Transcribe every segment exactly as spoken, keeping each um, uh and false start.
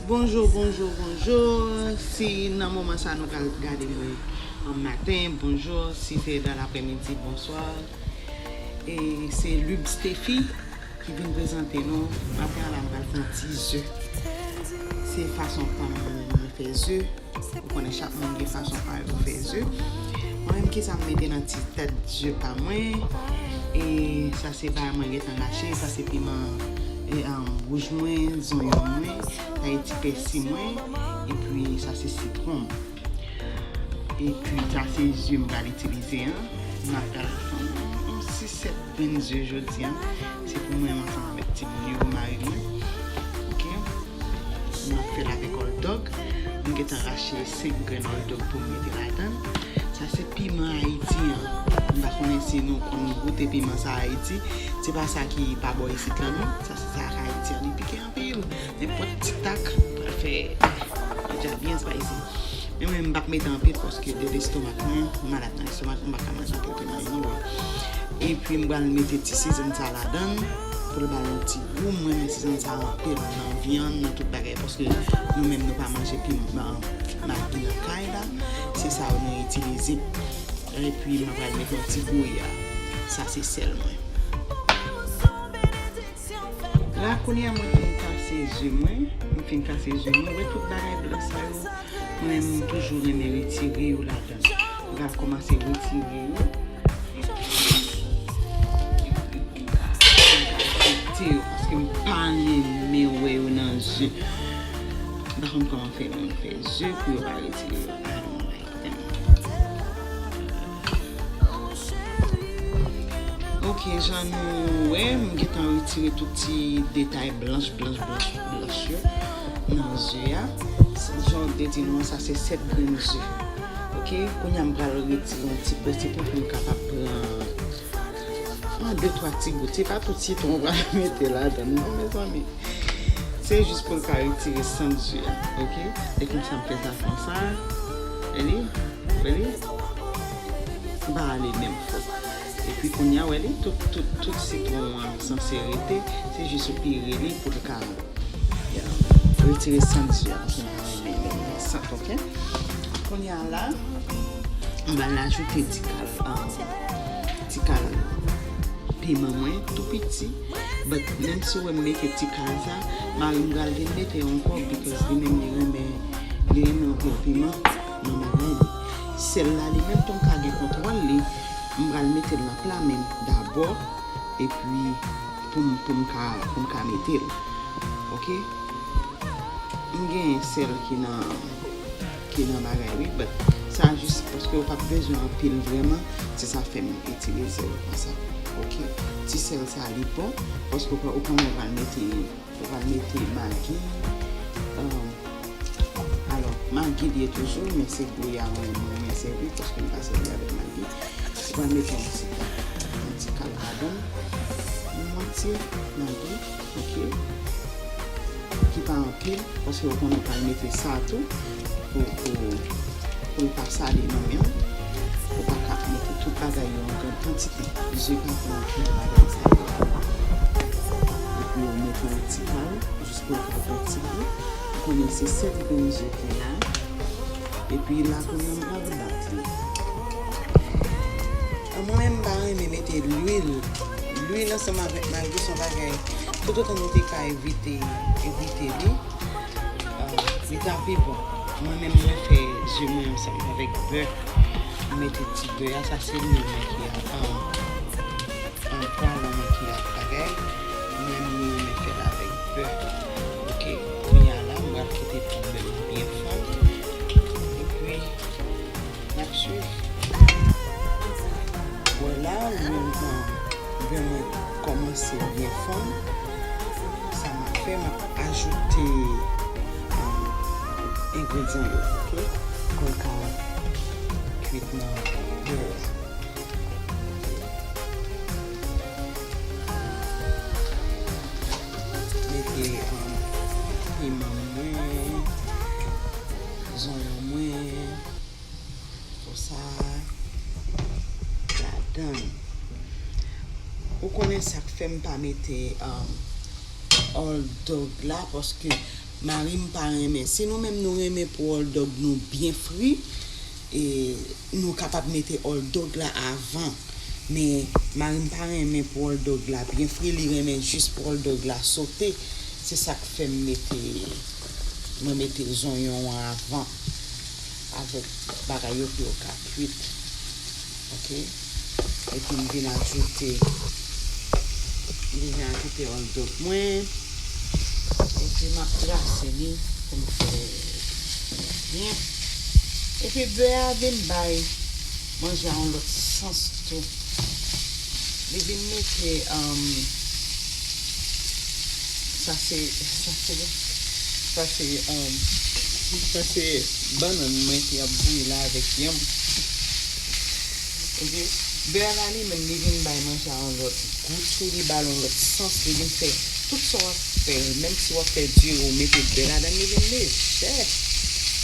Bonjou, bonjou, bonjou. Si nan moman sa nou pral gade mwen an maten, bonjou. Si se dan lapremidi, bonswa. E se Lub Steffi ki vin prezante nou. Maten an la, m pral fè yon ti ze. Se fason pa m mwen menm mwen fè ze. Ou konnen chak moun gen fason pa yo fè ze. Mwen menm, kisa m mete nan ti tèt ze pa mwen? E sa se bagay mwen gentan rache, sa se piman, e, um, wouj mwen, zonyon mwen, sa e ti pèsi mwen, epi sa se sitwon m. Epi sa se ze m pral itilize an. M ap pral fè yon sis sèt grenn ze jodi an. Se pou mwen menm ansanm avèk timoun yo, mari mwen. Ok. M ap fè l avèk hot dog. M gentan rache senk grenn hot dog pou m mete ladan l. Sa se piman Ayiti an. M pa konnen si nou konn goute piman sa Ayiti. Se pa sa ki pa bò isit lan non. Sa se sa Ayiti an. Li pike anpil. Nenpòt ti tak pral fè li deja byen spicy. Men mwen, m p ap mete anpil paske de lestomak mwen, m malad nan lestomak, m pa ka manje anpil piman anyway. Epi m pral mete ti season sa ladan l pou l ba l yon ti gou. Mwen renmen season sa anpil nan vyann, nan tout bagay, paske nou menm nou pa manje piman, magi nan kay la. Se sa nou itilize. Epi m pral mete yon ti gouya. Sa se sèl mwen. La, kounye a, mwen fin kase ze mwen. M fin kase ze mwen. Wè tout bagay blan sa yo. Mwen menm, m toujou renmen retire yo ladan. M pral kòmanse retire yo. Epi pou m ka, pou m ka fete yo, paske m pa renmen wè yo nan ze. M pa konn kòman fè moun fè ze pou yo pa retire yo. I don't like them. Ok, jan nou wè, m gentan retire tout ti detay blanch, blanch, blanch, blanch yo nan ze a. Jan w te di nou an, sa se sèt grenn ze. Ok, kounye a m pral retire yon ti pè, se pou, pou m kapab pran, pran de twa ti gout. Se pa tout sitwon w pral mete ladan l non, mezanmi. Se jis pou l ka retire sant ze a, ok? E konsa m fè sa konsa. Wè li? Wè li? M pa ale menm fò. Epi kounye a, wè li? Tout, tout, tout sitwon an sanse rete. Se jis ou pire li pou l ka, yeah, retire sant ze a. Paske m pa renmen lè l gen sant, ok? Kounye a la, m pral ajoute ti kal, ah, ti kal piman mwen tou piti. But menm si w wè m mete ti kal sa, mari m pral vin mete ankò because li menm li renmen, li renmen anpil piman nan bagay li. Sèl la li menm tou m ka gen kontwòl li, m pral mete l nan pla men m dabò, epi pou m, pou m ka, pou m ka mete l. Ok? M gen sèl ki nan, ki nan bagay wi, but sa jis paske w p ap bezwen anpil vrèman, se sa fè m itilize l konsa. Ok? Ti sèl sa li bon, paske w pa, ou konnen w pral mete, ou pral mete magi. Um, alò, magi li ye toujou, men se gouya mwen, mwen, mwen sèvi, paske m pa sèvi avèk magi. Ou pral mete yon ti, yon ti kal ladan l, yon mwatye magi. Ok? Ki pa anpil, paske ou konnen w pral mete sa tou pou, pou, pou l pa sale nan men w. Ou pa ka mete tout bagay yo an gran kantite. Ze pa pran anpil bagay sa yo. Epi ou mete yon ti kal, jis pou l ka pran ti gou. Ou konnen se sèt grenn ze ki la. Epi la kounye a m pral bat li. An, mwen menm m pa renmen mete lwil. Lwil ansanm avèk magi se yon bagay, toutotan nou te ka evite, evite li, ah, li ta pi bon. Mwen menm mwen fè ze mwen ansanm avèk bè. M mete ti bè a, sa se lwil mwen ki ap, ah, an pwalan mwen ki ap bagay. Mwen menm mwen renmen fè l avèk bè. Ok, kounye a la, m pral kite pou bè m byen fonn. Epi, n ap swiv. Vwala, lwil mwen, bè mwen kòmanse byen fonn. Sa m ap fè, m ap ajoute, um, engredyan yo, ok? Pou l ka kwit nan bè a. Mete, um, piman mwen, zonyon mwen, konsa, ladan l. Ou konnen sa k fè m pa mete, um, hot dog la, paske Mari m pa renmen. Si nou menm nou renmen pou hot dog nou byen fri, e, nou kapab mete hot dog la avan. Men mari m pa renmen pou hot dog la byen fri, li renmen jis pou hot dog la sote. Se sa k fè m mete, mwen mete zonyon an avan avèk bagay yo pou yo ka kwit. Ok. Epi m vin ajoute, m vin ajoute hot dog mwen. Epi m ap brase li pou m fè byen. Epi bè a vin bay manje a yon lòt sans tou. Li vin mete, um, sa se, sa se, sa se, um, sa se bannann mwen ki ap bouyi la avèk yanm. Ebyen, bè la li menm, li vin bay manje a yon lòt gou tou, li ba l yon lòt sans, li vin fè tout sa w ap fè, menm si w ap fè diri, ou mete bè ladan, li vin lejè.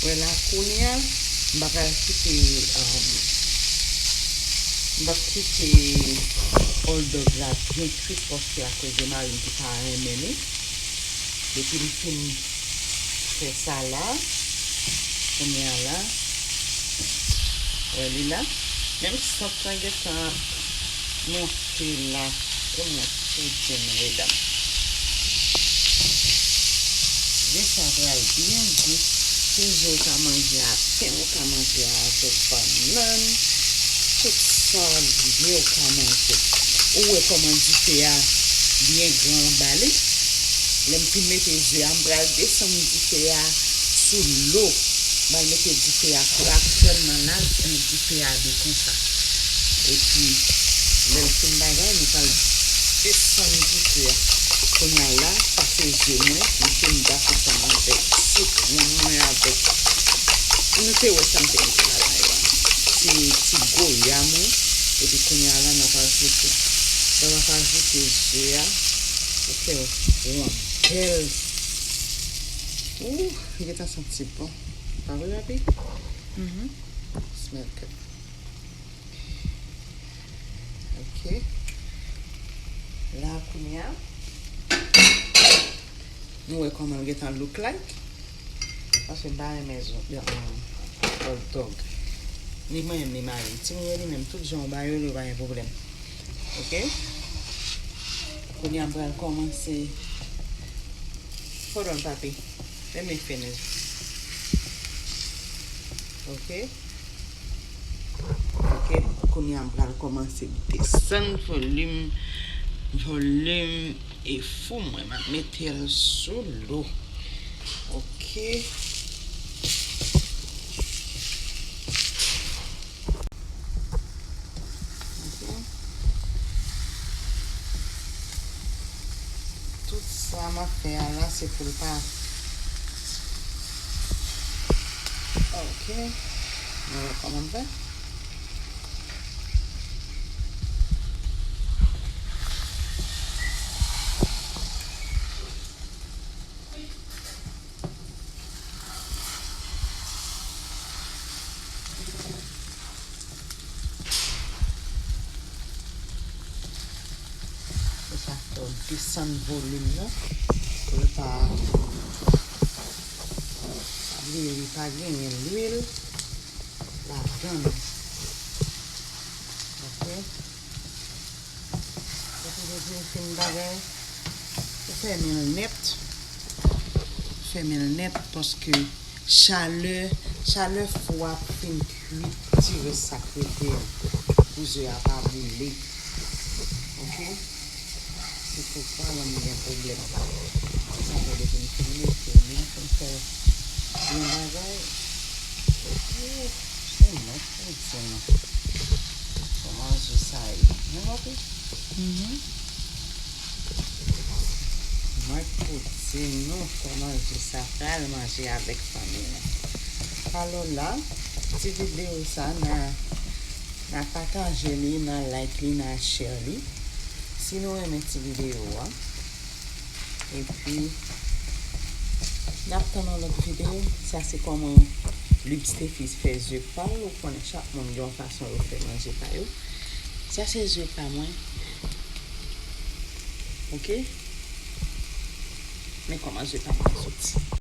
Wè la, kounye a, m pa pral kite, um, m p ap kite hot dog la byen kwit paske akoz de mari m ki pa renmen li. Depi m fin fè sa la, kounye a la, wè li la. Menm sant lan gentan ap monte la. E monte byen redan. Zen sa pral byen gou. Zen ou ka manje a pen, ou ka manje a avèk bannann. Tout sa w vle ou ka manje. Ou wè kòman dife a byen gran anba li? Lè m fin mete ze a, m pral desann dife a sou lo. M pral mete dife a kou. Aktyèlman la, dife a de konsa. Epi, lè l fin bagay, nou pral desann dife a. Kounye a la, sa se ze mwen, m fin bat ansanm avèk sitwon mwen, avèk, nou te wè sa m te mete la la yo a. Ti, ti goya mwen, epi kounye a la, n ap ajoute, lè w ap ajoute ze a, ou fè yon bèl, ooh, li gentan santi bon. Pa vre, papi? Mhm. Smell good. Ok. La, kounye a, nou wè kòman l gentan look like. Paske m pa renmen zo, um, hot dog. Ni mwen menm, ni mari m. Timoun yo, li menm, tout jan w ba yo, yo pa gen pwoblèm. Ok? Kounye a, m pral kòmanse. Hold on, papi. Let me finish. Ok? Ok, kounye a m pral kòmanse desann volim, volim e fou mwen, m ap mete l sou lo. Ok. Ok. Tout sa m ap fè a la, se pou l pa. Ok. Nou wè kòman m fè? Se sa fè w desann volim nan. Pou l pa, pa bliye, li pa genyen lwil ladan l. Ok. Depi, depi w fin bagay, ou fèmen l nèt. Fèmen l nèt paske chalè, chalè fou a ap fin kwit ti rès sa k rete an pou ze a pa boule. Ok? Se poukwa lè m gen pwoblèm sa. Se sa fè depi m fin mete l, m fin fè byen bagay. Epi, se mwen. Poutine. Kòman je sa ye? Nou montre? Mhm. Mwen poutine nou kòman je sa pral manje avèk fanmi nou. Alò la, ti videyo sa, n a, n a pataje li, n a like li, n a share li. Si nou renmen ti videyo a, epi, n ap tann yon lòt videyo. Sa se kòman Lib Stefis fè ze pa l. Ou konnen chak moun gen yon fason yo fè manje pa yo. Sa se ze pa mwen. Ok? Men kòman ze pa mwen soti.